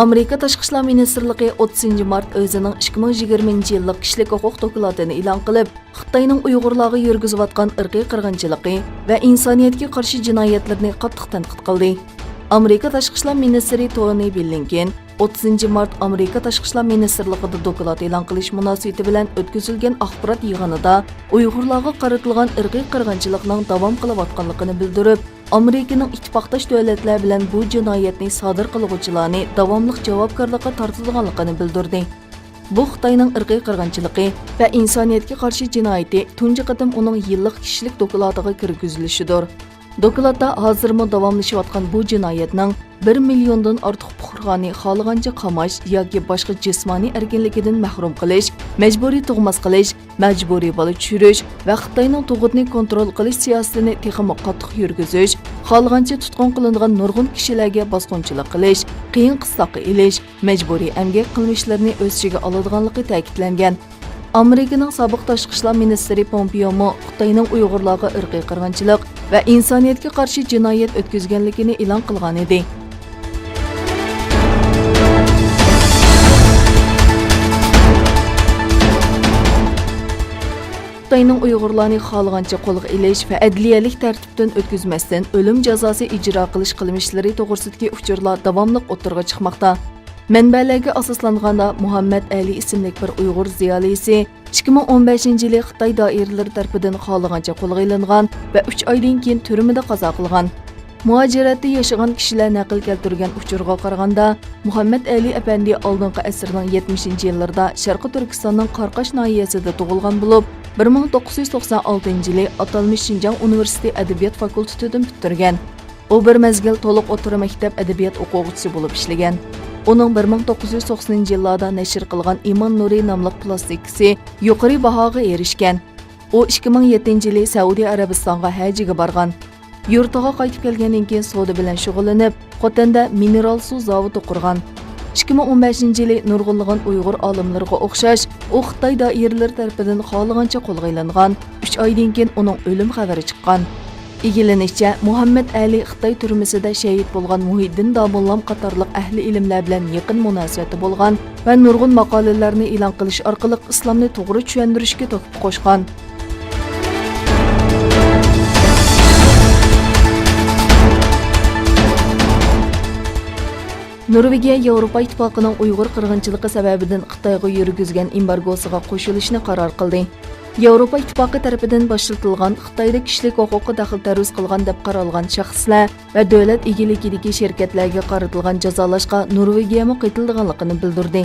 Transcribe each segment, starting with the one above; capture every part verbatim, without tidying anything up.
ئامېرىكا تاشقى ئىشلار مىنىستىرلىقى ئوتتۇزىنچى مارت ئۆزىنىڭ ئىككى مىڭ يىگىرمىنچى يىللىق كىشىلىك ھوقۇق دوكلاتىنى ئېلان قىلىپ، خىتاينىڭ ئۇيغۇرلارغا يۈرگۈزۈۋاتقان ئىرقىي قىرغىنچىلىقى ۋە ئىنسانىيەتكە قارشى جىنايەتلىرىنى قاتتىق تەنقىد قىلدى. ئامېرىكا تاشقى ئىشلار مىنىستىرى تونى بلىنكېن ئوتتۇزىنچى مارت ئامېرىكا تاشقى ئىشلار مىنىستىرلىقىدا دوكلات ئېلان قىلىش مۇناسىۋىتى بىلەن ئۆتكۈزۈلگەن ئاخبارات يىغىنىدا ئۇيغۇرلارغا قارىتىلغان ئىرقىي قىرغىنچىلىقنىڭ داۋام قىلىۋاتقانلىقىنى بىلدۈرۈپ، ئامېرىكىنىڭ ئىتتىپاقداش دۆلەتلەر بىلەن بۇ جىنايەتنى سادىر قىلغۇچىلارنى داۋاملىق جاۋابكارلىققا تارتىدىغانلىقىنى بىلدۈردى. بۇ خىتاينىڭ ئىرقىي قىرغىنچىلىقى ۋە ئىنسانىيەتكە قارشى جىنايىتى تۇنجى قېتىم ئۇنىڭ يىللىق كىشىلىك دوكلاتىغا كىرگۈزۈلۈشىدۇر. دوكلاتتا ھازىرمۇ داۋاملىشىۋاتقان بۇ جىنايەتنىڭ بىر مىليوندىن ئارتۇق پۇقرانى خالىغانچە قاماش ياكى باشقا جىسمانىي ئەركىنلىكىدىن مەھرۇم قىلىش، مەجبۇرىي تۇغماس قىلىش، مەجبۇرىي بالا چۈشۈرۈش ۋە خىتاينىڭ تۇغۇتنى كونترول قىلىش سىياسىتىنى تېخىمۇ قاتتىق يۈرگۈزۈش، خالىغانچە تۇتقۇن قىلىنىدىغان نۇرغۇن كىشىلەرگە باسقۇنچىلىق قىلىش، قىيىن قىستاققا ئېلىش، مەجبۇرىي ئەمگەك قىلمىشلىرىنى ئۆز ئىچىگە ئالىدىغانلىقى تەكىتلەنگەن. ئامېرىكىنىڭ سابىق تاشقى ئىشلار مىنىستىرى پومپېيومۇ خىتاينىڭ ئۇيغۇرلارغا ئىرقىي قىرغىنچىلىق ۋە ئىنسانىيەتكە قارشى جىنايەت ئۆتكۈزگەنلىكىنى ئېلان قىلغانىدى. خىتاينىڭ ئۇيغۇرلارنى خالىغانچە قولغا ئېلىش ۋە ئەدلىيەلىك تەرتىپتىن ئۆتكۈزمەستىن ئۆلۈم جازاسى ئىجرا قىلىش قىلمىشلىرى توغرىسىدىكى ئۇچۇرلار داۋاملىق ئوتتۇرىغا چىقماقتا. مەنبەلەرگە ئاساسلانغاندا، مۇھەممەد ئەلى ئىسىملىك بىر ئۇيغۇر زىيالىيسى ئىككى مىڭ ئون بەشىنچى يىلى خىتاي دائىرىلىرى تەرىپىدىن خالىغانچە قولغا ئېلىنغان ۋە ئۈچ ئايدىن كېيىن تۈرمىدە قازا قىلغان. مۇھاجىرەتتە ياشىغان كىشىلەر نەقىل كەلتۈرگەن ئۇچۇرغا قارىغاندا، مۇھەممەد ئەلى ئەپەندى ئالدىنقى ئەسىرنىڭ يەتمىشىنچى يىللىرىدا شەرقىي تۈركىستاننىڭ قاراقاش ناھىيەسىدە تۇغۇلغان بولۇپ، بىر مىڭ توققۇز يۈز توقسان ئالتىنچى يىلى ئاتالمىش شىنجاڭ ئۇنىۋېرسىتېتى ئەدەبىيات فاكۇلتېتىدىن پۈتتۈرگەن. ئۇ بىر مەزگىل تولۇق ئوتتۇرا مەكتەپ ئەدەبىيات ئوقۇغۇچىسى بولۇپ ئىشلىگەن. ئۇنىڭ بىر مىڭ توققۇز يۈز توقسىنىنچى يىللاردا نەشر قىلغان ئىمان نۇرى ناملىق پلاستىكىسى يۇقىرى باھاغا ئېرىشكەن. ئۇ ئىككى مىڭ يەتتىنچى يىلى سەئۇدى ئەرەبىستانغا ھەجگە بارغان. يۇرتىغا قايتىپ كەلگەندىن كېيىن سودا بىلەن شۇغۇللىنىپ، خوتەندە مىنېرال سۇ زاۋۇتى قۇرغان. ئىككى مىڭ ئون بەشىنچى يىلى نۇرغۇنلىغان ئۇيغۇر ئالىملىرىغا ئوخشاش، ئۇ خىتاي دائىرىلىرى تەرىپىدىن خالىغانچە قولغا ئېلىنغان. ئۈچ ئايدىن كېيىن ئۇنىڭ ئۆلۈم خەۋىرى چىققان. ئىگىلىنىشىچە، مۇھەممەد ئەلى خىتاي تۈرمىسىدە شېھىت بولغان مۇھىدىن داموللام قاتارلىق ئەھلى ئىلىملەر بىلەن يېقىن مۇناسىۋەتتە بولغان ۋە نۇرغۇن ماقالىلەرنى ئېلان قىلىش ئارقىلىق ئىسلامنى توغرا چۈشەندۈرۈشكە تۆھپە قوشقان. نورۋېگىيە ياۋروپا ئىتتىپاقىنىڭ ئۇيغۇر قىرغىنچىلىقى سەۋەبىدىن خىتايغا يۈرگۈزگەن ئېمبارگوسىغا قوشۇلۇشنى قارار قىلدى. ياۋروپا ئىتتىپاقى تەرىپىدىن باشلىتىلغان خىتايدا كىشىلىك ھوقۇققا دەخلى تەرۇز قىلغان دەپ قارالغان شەخسلەر ۋە دۆلەت ئىگىلىكىدىكى شىركەتلەرگە قارىتىلغان جازالاشقا نورۋېگىيەمۇ قېتىلىدىغانلىقىنى بىلدۈردى.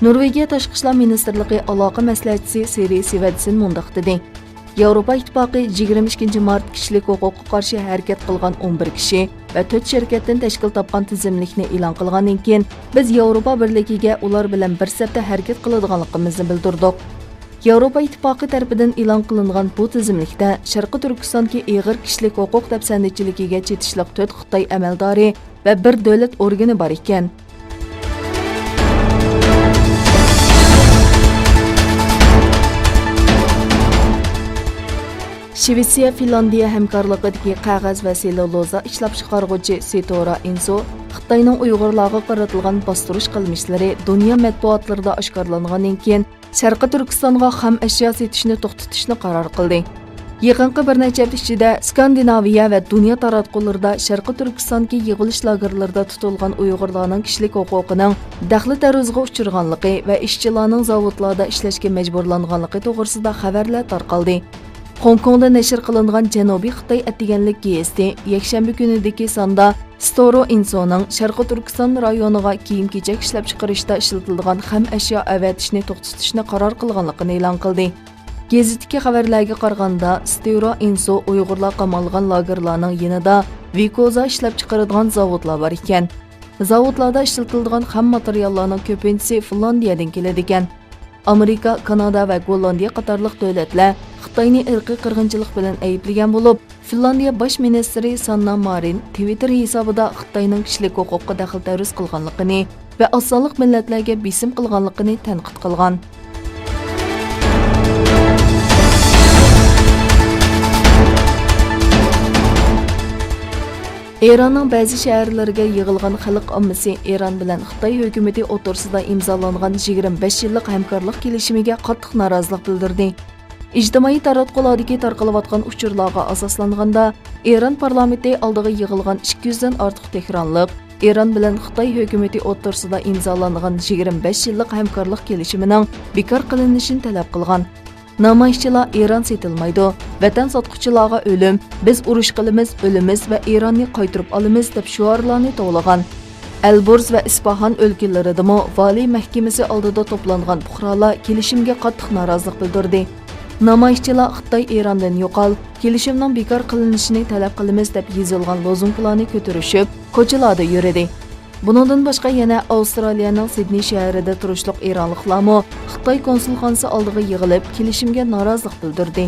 نورۋېگىيە تاشقى ئىشلار مىنىستىرلىقى ئالاقە مەسلىھەتچىسى سىرى سىۋەدسېن مۇنداق دېدى: ياۋروپا ئىتتىپاقى يىگىرمە ئىككىنچى مارت كىشىلىك ھوقۇققا قارشى ھەرىكەت قىلغان ئون بىر كىشى ۋە تۆت شىركەتتىن تەشكىل تاپقان تىزىملىكنى ئېلان قىلغاندىن كېيىن، بىز ياۋروپا بىرلىكىگە ئۇلار بىلەن بىر سەپتە ھەرىكەت قىلىدىغانلىقىمىزنى بىلدۈردۇق. ياۋروپا ئىتتىپاقى تەرىپىدىن ئېلان قىلىنغان بۇ تىزىملىكتە شەرقىي تۈركىستاندىكى ئېغىر كىشىلىك ھوقۇق دەپسەندىچىلىكىگە چېتىشلىق تۆت خىتاي ئەمەلدارى ۋە بىر دۆلەت ئورگىنى بار ئىكەن. شىۋېتسىيە فىنلاندىيە ھەمكارلىقىدىكى قەغەز ۋە سېلۇلوزا ئىشلەپچىقارغۇچى سىتورا ئىنسو خىتاينىڭ ئۇيغۇرلارغا قارىتىلغان باستۇرۇش قىلمىشلىرى دۇنيا مەتبۇئاتلىرىدا ئاشكارىلانغاندىن كېيىن، شەرقىي تۈركىستانغا خام ئەشيا سېتىشنى توختىتىشنى قارار قىلدى. يېقىنقى بىر نەچچە ھەپتە ئىچىدە ئىسكاندىناۋىيە ۋە دۇنيا تاراتقۇلىرىدا شەرقىي تۈركىستاندىكى يىغىۋېلىش لاگېرلىرىدا تۇتۇلغان ئۇيغۇرلارنىڭ كىشىلىك ھوقۇقىنىڭ دەخلى تەرۇزىغا ئۇچرىغانلىقى ۋە ئىشچىلارنىڭ زاۋۇتلاردا ئىشلەشكە مەجبۇرلانغانلىقى توغرىسىدا خەۋەرلەر تارقالدى. خوڭكوڭدا نەشر قىلىنغان جەنۇبىي خىتاي ئەتىگەنلىك گېزىتى يەكشەنبە كۈنىدىكى ساندا ستورو ئىنسونىڭ شەرقىي تۈركىستان رايونىغا كىيىم-كېچەك ئىشلەپچىقىرىشتا ئىشلىتىلىدىغان خام ئەشيا ئەۋەتىشنى توختىتىشنى قارار قىلغانلىقىنى ئېلان قىلدى. گېزىتتىكى خەۋەرلەرگە قارىغاندا، ستورو ئىنسو ئۇيغۇرلار قامالغان لاگېرلارنىڭ يېنىدا ۋىكوزا ئىشلەپچىقىرىدىغان زاۋۇتلار بار ئىكەن. زاۋۇتلاردا ئىشلىتىلىدىغان خام ماتېرىياللارنىڭ كۆپىنچىسى فىنلاندىيەدىن كېلىدىكەن. ئامېرىكا، كانادا ۋە گوللاندىيە قاتارلىق دۆلەتلەر خىتاينى ئىرقىي قىرغىنچىلىق بىلەن ئەيىبلىگەن بولۇپ، فىنلاندىيە باش مىنىستىرى ساننا مارىن تىۋىتتېر ھېسابىدا خىتاينىڭ كىشىلىك ھوقۇققا دەخلى تەرۇز قىلغانلىقىنى ۋە ئاز سانلىق مىللەتلەرگە بېسىم قىلغانلىقىنى تەنقىد قىلغان. ئىراننىڭ بەزى شەھەرلىرىگە يىغىلغان خەلق ئاممىسى ئىران بىلەن خىتاي ھۆكۈمىتى ئوتتۇرىسىدا ئىمزالانغان يىگىرمە بەش يىللىق ھەمكارلىق كېلىشىمىگە قاتتىق نارازىلىق بىلدۈردى. ئىجتىمائىي تاراتقۇلاردىكى تارقىلىۋاتقان ئۇچۇرلارغا ئاساسلانغاندا، ئىران پارلامېنتى ئالدىغا يىغىلغان ئىككى يۈزدىن ئارتۇق تېھرانلىق ئىران بىلەن خىتاي ھۆكۈمىتى ئوتتۇرىسىدا ئىمزالانغان يىگىرمە بەش يىللىق ھەمكارلىق كېلىشىمىنىڭ بىكار قىلىنىشىنى تەلەپ قىلغان. نامايىشچىلار «ئىران سېتىلمايدۇ، ۋەتەن ساتقۇچىلارغا ئۆلۈم، بىز ئۇرۇش قىلىمىز، ئۆلىمىز ۋە ئىراننى قايتۇرۇپ ئالىمىز» دەپ شوئارلارنى توۋلىغان. ئەلبورز ۋە ئىسپاھان ئۆلكىلىرىدىمۇ ۋالىي مەھكىمىسى ئالدىدا توپلانغان پۇقرالار كېلىشىمگە قاتتىق نارازىلىق بىلدۈردى. نامايىشچىلار «خىتاي ئىراندىن يوقال، كېلىشىمنىڭ بىكار قىلىنىشىنى تەلەپ قىلىمىز» دەپ يېزىلغان لوزۇنكىلارنى كۆتۈرۈشۈپ، كوچىلاردا يۈردى. بۇنىڭدىن باشقا، يەنە ئاۋسترالىيەنىڭ سىدنېي شەھىرىدە تۇرۇشلۇق ئىرانلىقلارمۇ خىتاي كونسۇلخانىسى ئالدىغا يىغىلىپ، كېلىشىمگە نارازىلىق بىلدۈردى.